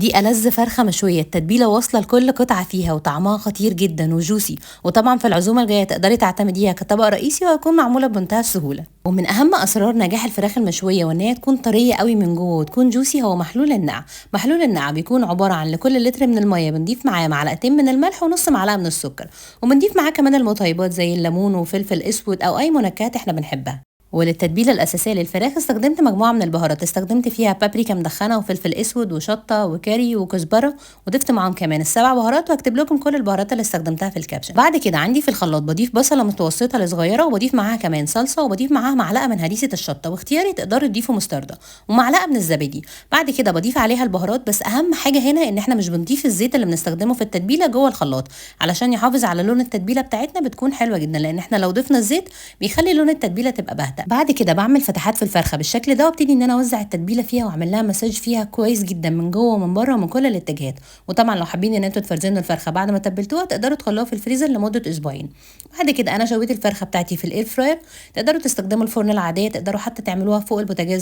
دي ألذ فرخة مشوية، التتبيلة واصلة لكل قطعة فيها وطعمها خطير جدا و juicy، وطبعا في العزومة الجاية تقدري تعتمديها كطبق رئيسي وهتكون معمولة بمنتهى السهولة. ومن أهم أسرار نجاح الفراخ المشوية وإن هي تكون طرية قوي من جوه وتكون juicy هو محلول النقع. محلول النقع بيكون عبارة عن لكل لتر من المية بنضيف معاه معلقتين من الملح ونص معلقة من السكر، وبنضيف معاه كمان المطيبات زي الليمون وفلفل اسود أو أي منكهات احنا بنحبها. وللتتبيله الاساسية للفراخ استخدمت مجموعة من البهارات، استخدمت فيها بابريكا مدخنه وفلفل اسود وشطه وكاري وكزبره، وضفت معاهم كمان السبع بهارات، وهكتب لكم كل البهارات اللي استخدمتها في ال caption. بعد كده عندي في الخلاط بضيف بصله متوسطه لصغيره، وبضيف معاها كمان صلصه، وبضيف معاها معلقه من هريسه الشطه، واختياري تقدروا تضيفوا مستردة، ومعلقة من الزبادي. بعد كده بضيف عليها البهارات، بس اهم حاجة هنا ان احنا مش بنضيف الزيت اللي بنستخدمه في التتبيله جوه الخلاط علشان يحافظ على لون التتبيله بتاعتنا، بتكون حلوة جدا، لان احنا لو ضفنا الزيت بيخلي لون التتبيله تبقى باهته. بعد كده بعمل فتحات في الفرخه بالشكل ده، وابتدي ان انا اوزع التتبيله فيها واعمل لها مساج فيها كويس جدا من جوه ومن بره ومن كل الاتجاهات. وطبعا لو حابين ان انتوا تفرزنوا الفرخه بعد ما تبلتوها تقدروا تخلوها في الفريزر لمدة اسبوعين. بعد كده انا شويت الفرخه بتاعتي في ال air fryer، تقدروا تستخدموا الفرن العادية، تقدروا حتى تعملوها فوق البوتاجاز.